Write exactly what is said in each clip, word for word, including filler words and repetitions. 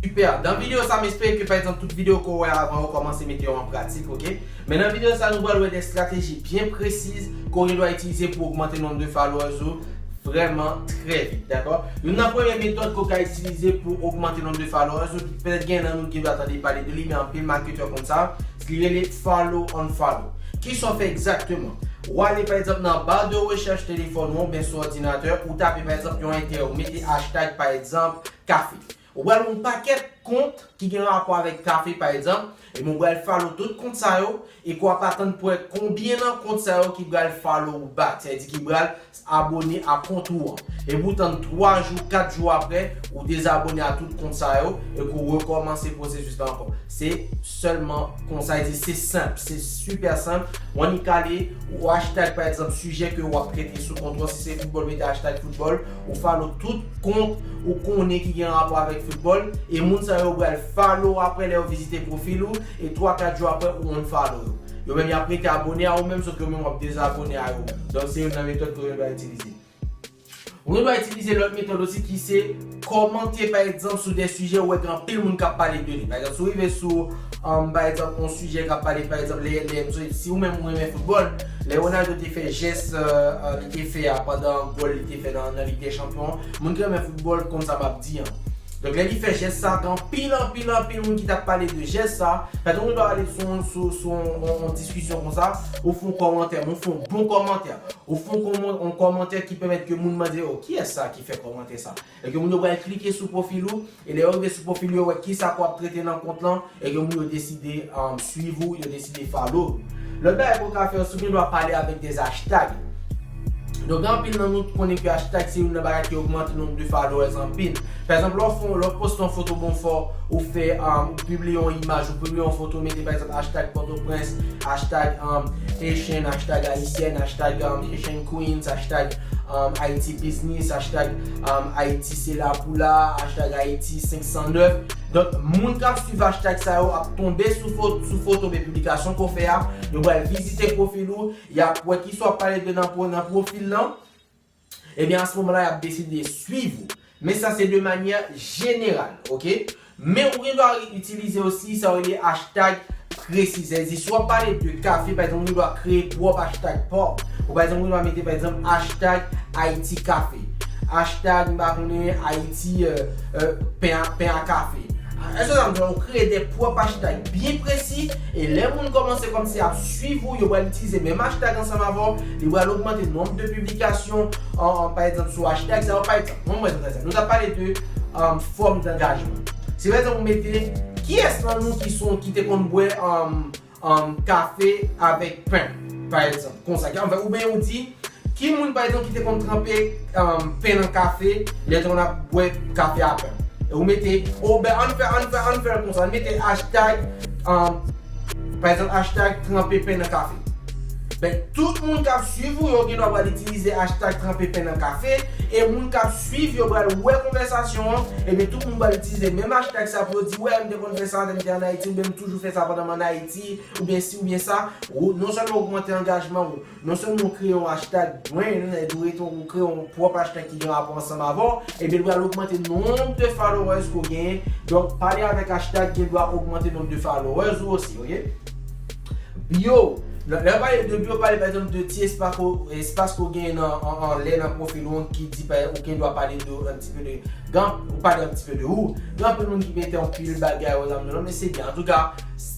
Super. Nan videyo sa, m espere ke, pa egzanp, tout videyo ke w wè avan yo kòmanse mete yo an pratik, oke? Men nan videyo sa, nou pral wè de estrateji byen presiz ke w gen dwa itilize pou ogmante nonb de followers ou vrèman trè vit, dakò? Youn nan premye metòd ke w ka itilize pou ogmante nonb de followers ou, ki petèt gen nan nou ki gen dwa tande pale de li, men anpil marketer konn sa, li rele follow unfollow. Kisa w fè egzakteman? W ale, pa egzanp, nan ba de rechèch telefòn ou, oubyen sou òdinatè, ou tape, pa egzanp, yon enterè, ou mete hashtag, pa egzanp, kafe. Ou pral yon pakèt kont ki gen rapò avèk kafe, pa egzanp, e ou pral follow tout kont sa yo, e ke w ap atann pou wè konbyen nan kont sa yo ki pral follow ou back, sètadi ki pral abone a kont ou an. E pou tann twa jou, kat jou apre, ou dezabone a tout kont sa yo, e ke w rekòmanse pwosesis la ankò. Se sèlman konsa, e se senp, se sipè senp. W annik ale, ou hashtag, pa egzanp, sijè ke w ap trete sou kont ou an, si se foutbòl, mete hashtag foutbòl, ou follow tout kont ou konnen ki gen rapò avèk foutbòl, e moun sa yo pral follow apre lè yo vizite pwofil ou, e twa kat jou apre ou unfollow yo. Yo menm y ap rete abone a ou menm, sòf ke ou menm w ap dezabone a yo menm. Donk se youn nan metòd ke yo dwa itilize. Ou gen dwa itilize lòt metòd osi ki se kòmante, pa egzanp, sou de sijè ou wè gen anpil moun k ap pale de li. Pa egzanp, si w rive sou, um, pa egzanp, yon sijè k ap pale, pa egzanp, lè, lè, si ou menm ou renmen foutbòl, lè Ronaldo te fè jès, euh, euh, li te fè a pandan gòl li te fè nan, nan Lig dè Chanpyon, moun ki renmen foutbòl konn sa m ap di an. Donk, lè li fè jès sa, gen anpil, anpil, anpil moun ki t ap pale de jès sa. Sa tou, ou dwa ale sou, sou, sou yon, yon, yon diskisyon konsa, ou fè yon kòmantè, men ou fè yon bon kòmantè. Ou fè yon kòman-, yon kòmantè ki pèmèt ke moun mande, "Oh, kiyès sa ki fè kòmantè sa?" E ke moun yo pral klike sou pwofil ou, e lè yo rive sou pwofil ou, yo wè kisa ke w ap trete nan kont lan, e ke moun yo deside, um, swiv ou, yo deside follow ou. Lòt bagay ke w ka fè, si w gen dwa pale avèk de hashtag. Donk, gen anpil nan nou ki konnen ke hashtag se youn nan bagay ki ogmante nonb de followers anpil. Pa egzanp, lè w fè, lè w poste yon foto bonfò, ou fè, um, ou pibliye yon imaj, ou pibliye yon foto, mete pa egzanp hashtag Pòtoprens, hashtag, um, Haitian, hashtag Haitienne, hashtag, um, Haitian Queens, hashtag, um, Haiti Business, hashtag, um, Haiti se la pou la, hashtag Haiti senk san nèf. Donk, moun k ap swiv hashtag sa yo ap tonbe sou fo-, sou foto oubyen piblikasyon ke w fè a, yo pral vizite pwofil ou, y ap wè kisa w ap pale de nan pwo-, nan pwofil lan. Ebyen, a se moman la, y ap deside swiv ou. Men sa, se de manyè jeneral, oke? Men ou gen dwa itilize osi sa yo rele hashtag presi. Sètadi, si w ap pale de kafe, pa egzanp, ou gen dwa kreye pwòp hashtag pa w. Ou, pa egzanp, ou gen dwa mete, pa egzanp, hashtag Haiti Cafe. Hashtag, m pa konnen, Haiti, euh, euh, pen a, pen a kafe. Èske sa vle di ou kreye de pwòp hashtag byen presi, e lè moun kòmanse kòmsi ap swiv ou, yo pral itilize menm hashtag ansanm avè w, li pral ogmante nonb de piblikasyon, an, an, pa egzanp, sou hashtag sa yo, pa egzanp, mwen, mwen, nou ta pale de, um, fòm dangajman. Si, pa egzanp, ou mete, kiyès nan nou ki son, ki te konn bwè, um, um, kafe avèk pen, pa egzanp, konsa, anfen, oubyen ou di, ki moun, pa egzanp, ki te konn tranpe, um, pen nan kafe, lè te konn ap bwè kafe a pen? E ou mete, ou ben, ann fè, ann fè, ann fè l konsa, ann mete hashtag, um, pa egzanp, hashtag tranpe pen nan kafe. Ben, tout moun k ap swiv ou yo gen dwa pral itilize hashtag tranpe pen nan kafe, e moun k ap swiv yo pral wè konvèsasyon an, ebyen, tout moun pral itilize menm hashtag sa pou yo di, wè, m te konn fè sa, lè m te ann Ayiti, oubyen m toujou fè sa pandan m ann Ayiti, oubyen si, oubyen sa, ou non sèlman ogmante angajman ou, non sèlman ou kreye yon hashtag brand, ou rete ou kreye yon pwòp hashtag ki gen rapò ansanm avè w, ebyen, li pral ogmante nonb de followers ke w genyen. Donk, pale avèk hashtag gen dwa ogmante nonb de followers ou osi, oke? Bio. Lè, lè w pale de bio, pale pa egzanp de ti espas ke w, espas ke w genyen nan, an, anlè nan pwofil ou ki di pa, ou gen dwa pale de, un petit peu de, gen, ou pale un petit peu de ou. Gen anpil moun ki mete anpil bagay, ou zanmi, non, men se byen. Antouka,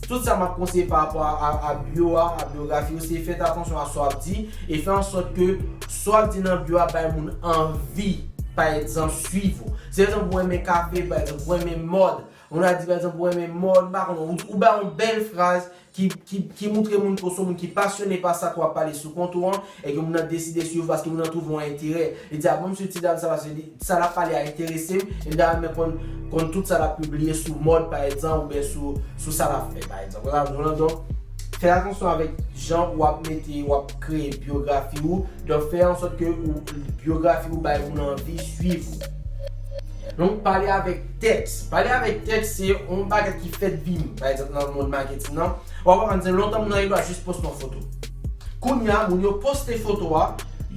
tout sa m ap konseye pa rapò a, a, a bio a, a byografi ou, se fè atansyon a sa w ap di, e fè an sòt ke sa w ap di nan bio a bay moun anvi, pa egzanp, swiv ou. Si pa egzanp ou renmen kafe, pa egzanp ou renmen mòd, moun a di pa egzanp ou renmen mòd, m pa konnen, ou, ou bay yon bèl fraz ki, ki, ki montre moun ke w se yon moun ki pasyone pa sa ke w ap pale sou kont ou an, e ke moun nan deside swiv ou paske moun nan twouve yon enterè. Li di, "A bon, m swiv ti dam sa paske li, sa l ap pale a enterese m, e m ta renmen konn, konn tout sa l ap pibliye sou mòd, pa egzanp, oubyen sou, sou sa l ap fè, pa egzanp." Donk, fè atansyon avèk jan w ap mete, w ap kreye byografi ou. Donk, fè an sòt ke ou, byografi ou bay moun anvi swiv ou. Donk, pale avèk tèks. Pale avèk tèks, se yon bagay ki fèt vini. Pa egzanp, nan mond maketing nan, w ap aprann se lontan moun nan gen dwa jis poste yon foto. Kounye a, moun yo poste foto a,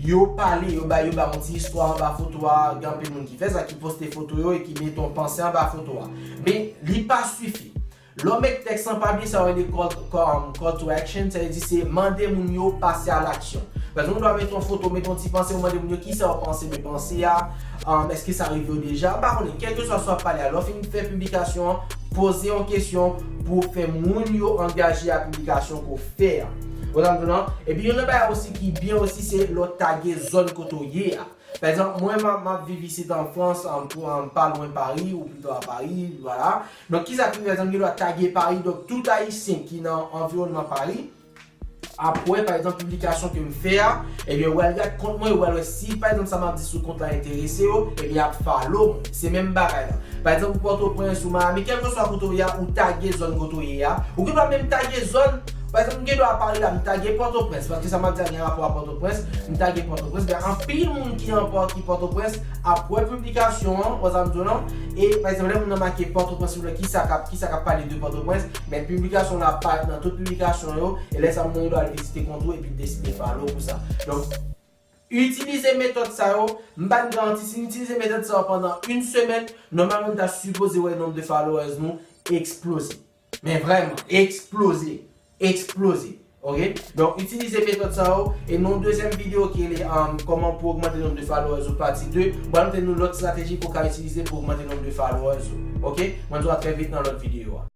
yo pale, yo ba, yo ba yon ti istwa anba foto a, gen anpil moun ki fè sa, ki poste foto yo e ki mete yon panse anba foto a. Men, li pa sifi. Lè w mete tèks lan, pa bliye sa yo rele call, call, call to action, sa vle di se mande moun yo pase a laksyon. Pa egzanp, ou ta mete yon foto, mete yon ti panse, ou mande moun yo kisa yo panse de panse a, um, èske sa rive yo deja, m pa konnen, kèlkeswa sa w ap pale a, lè w fin fè piblikasyon an, poze yon kesyon pou fè moun yo angaje a piblikasyon ke w fè a. Ou konprann? Epi yon lòt bagay osi ki byen osi, se lè w tage zòn kote w ye a. Pa egzanp, mwen, m ap, m ap viv isit an Frans, an, pou, an, pa lwen Pari, ou pito a Pari, vwala. Donk, kisa ki rive, egzanp, gen dwa tage Pari, donk, tout Ayisyen ki nan anviwònman Pari ap wè, pa egzanp, piblikasyon ke m fè a, ebyen, yo al gad kont mwen, yo al wè si, pa egzanp, sa m ap di sou kont la enterese yo, ebyen, y ap follow mwen. Se menm bagay la. Pa egzanp, ou Pòtoprens, ou Miami, kèlkeswa kote w ye a, ou tage zòn kote w ye a. Ou gen dwa menm tage zòn, pa egzanp, m gen dwa pale la, m tage Pòtoprens, paske sa m ap di a gen rapò a Pòtoprens, m tage Pòtoprens, men anpil moun ki an Pò-, ki Pòtoprens ap wè piblikasyon an, wè sa m di w lan, e pa egzanp, lè moun nan make Pòtoprens, ou wè kisa k ap, kisa k ap pale de Pòtoprens, men piblikasyon la ap parèt nan tout piblikasyon yo, e lè sa moun nan gen dwa al vizite kont ou epi deside follow pou sa. Donk, itilize metòd sa yo, m pa n garanti si n itilize metòd sa yo pandan yon semèn, nòmalman n ta sipoze wè nonb de followers nou eksploze. Men vrèman, eksploze. Eksploze. Oke? Donk, itilize metòd sa yo, e nan yon dezyèm videyo ki rele, um, kòman pou ogmante nonb de followers ou pati de, m pral montre nou lòt estrateji pou w ka itilize pou ogmante nonb de followers ou. Oke? Mwen di w a trè vit nan lòt videyo a.